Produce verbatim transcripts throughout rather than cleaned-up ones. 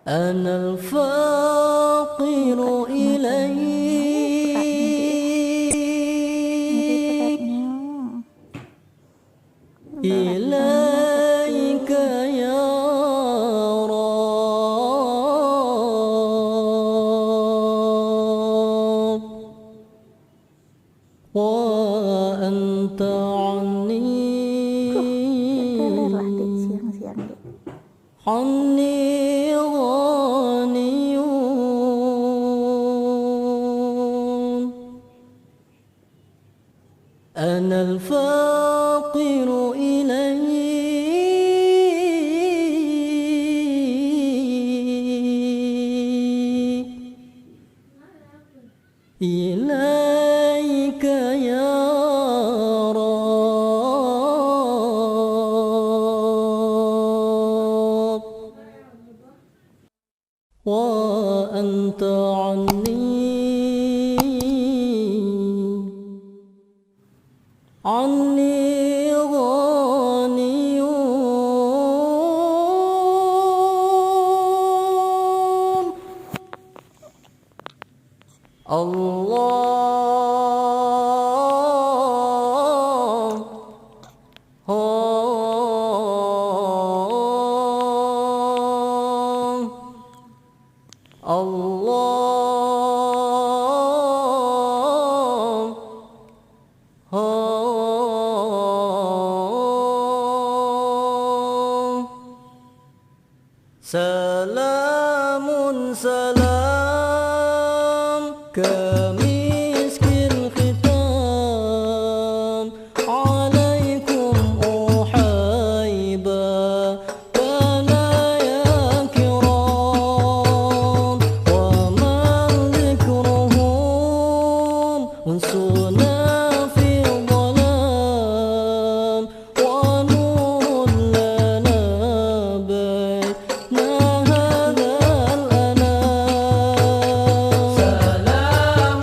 أنا الفقير إليك، إليك يا رب، وأنت عني، عني غني. أنا الفقير إليك، إليك يا رب، وأنت عني، عني غني. الله، الله، الله. سلام، سلام، كمسك الختام، عليكم أحيبا، بنايا كرام، ومن ذكرهم أنسنا في الظلام، ونور لنا بين هذا الأنام. سلام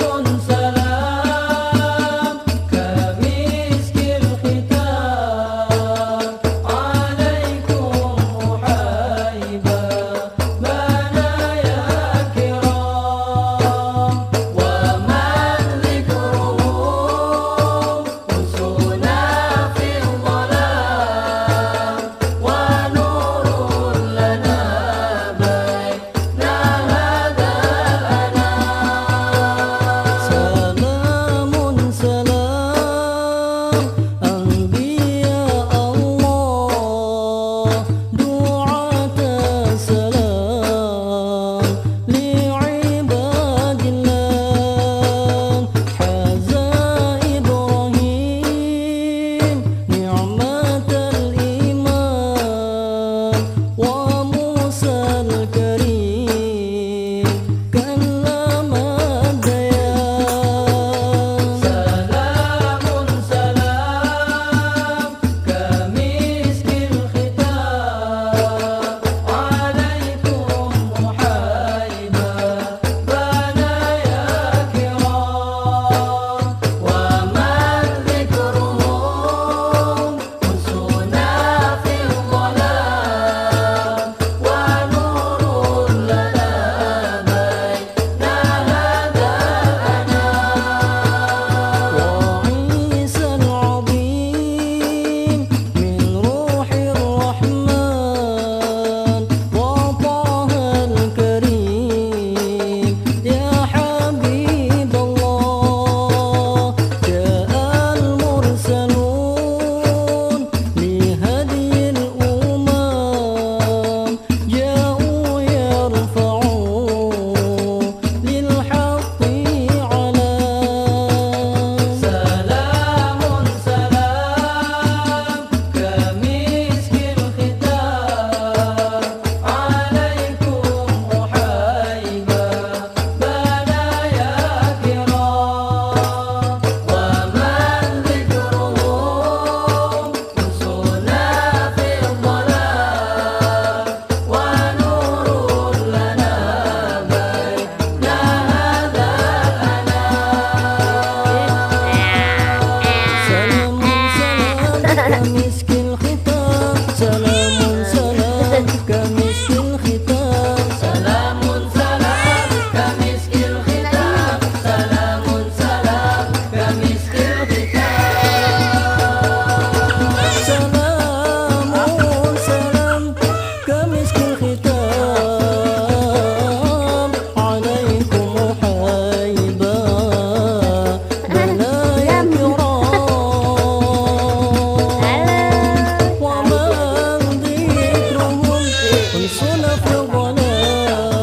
صنع في الظلام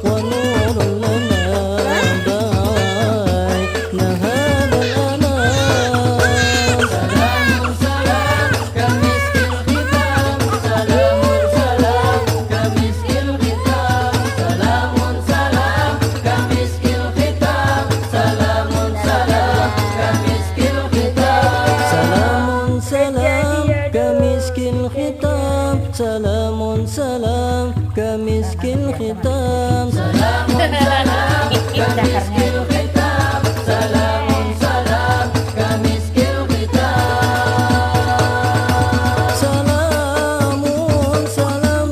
ونور لنا بين هذا الأنام. سلام سلام كمسك الختام، سلام سلام كمسك الختام، سلام سلام كمسك الختام، سلام سلام كمسك الختام. سلام سلام كمسك الختام، سلام سلام كمسك الختام. سلام سلام كمسك الختام، سلام سلام كمسك الختام. سلام سلام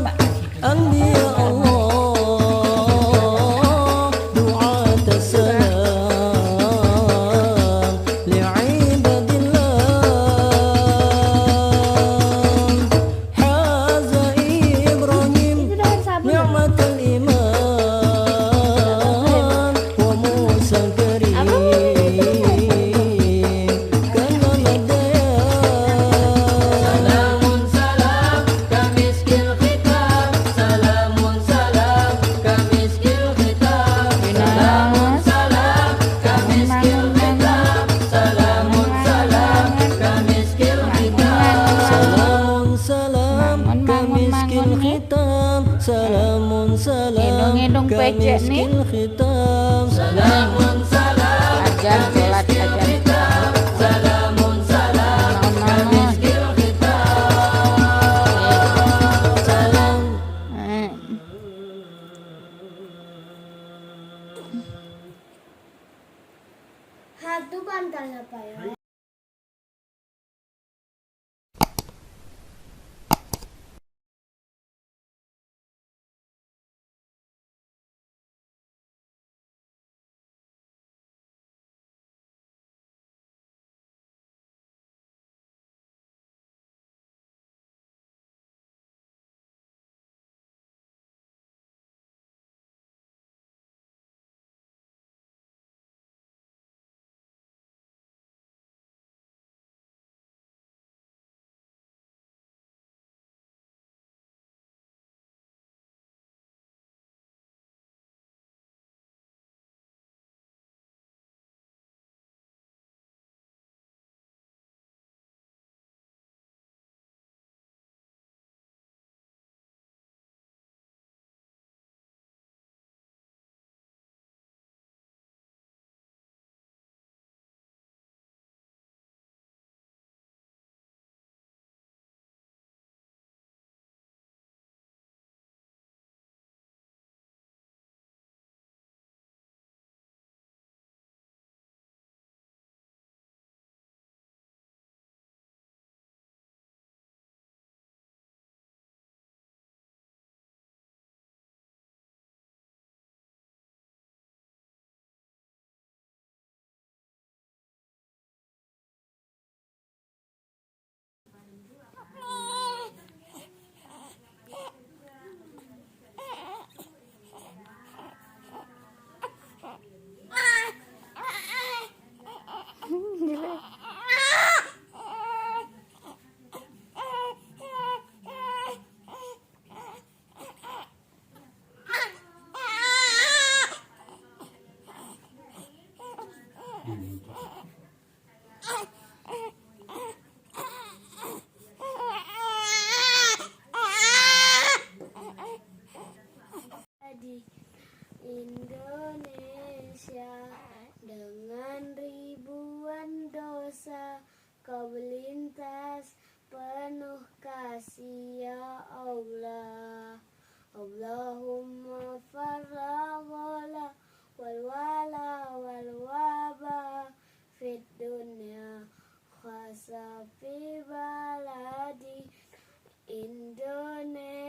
أنبياء الله دعاة السلام لعباد الله. حاز إبراهيم نعمة الإيمان وموسى الكريم كلم الديان. سلام سلام كمسك الختام، سلام سلام كمسك الختام، سلام سلام كمسك الختام، سلام سلام كمسك الختام. سلام سلام كمسك الختام، سلام سلام كمسك الختام. Salam salam, ajan, salat, ajan. Salam salam, naon-naon. Salam. Eh. Hatu bantal apa ya? Di Indonesia dengan ribuan dosa kau melintas penuh kasih ya Allah. Allahumma farraghala wal wala wal waba fid dunya khasa fi baladi Indonesia.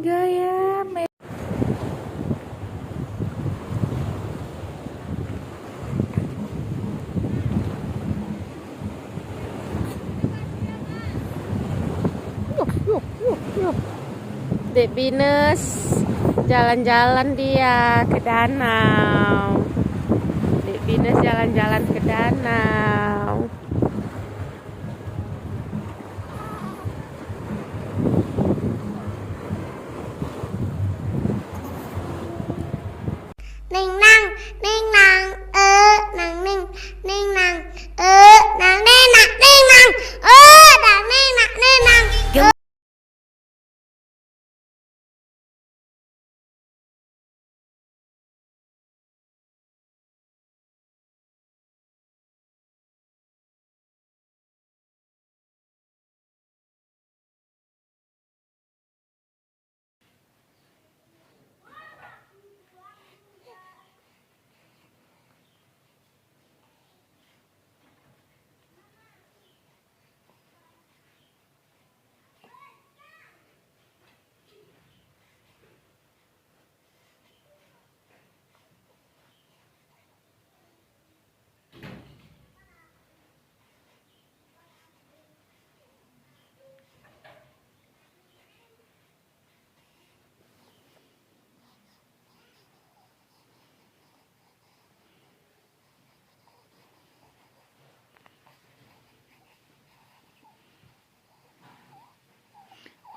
Gaya me- Yuh, yuh, yuh, yuh. Dek Binus jalan-jalan dia ke danau. Dek Binus jalan-jalan ke danau. Ning nang, ning nang, eh, nang ning, ning nang, eh, nang ning nang, ning nang, eh, nang ning nang, ning nang.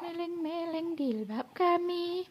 Meleng-meleng jilbab kami.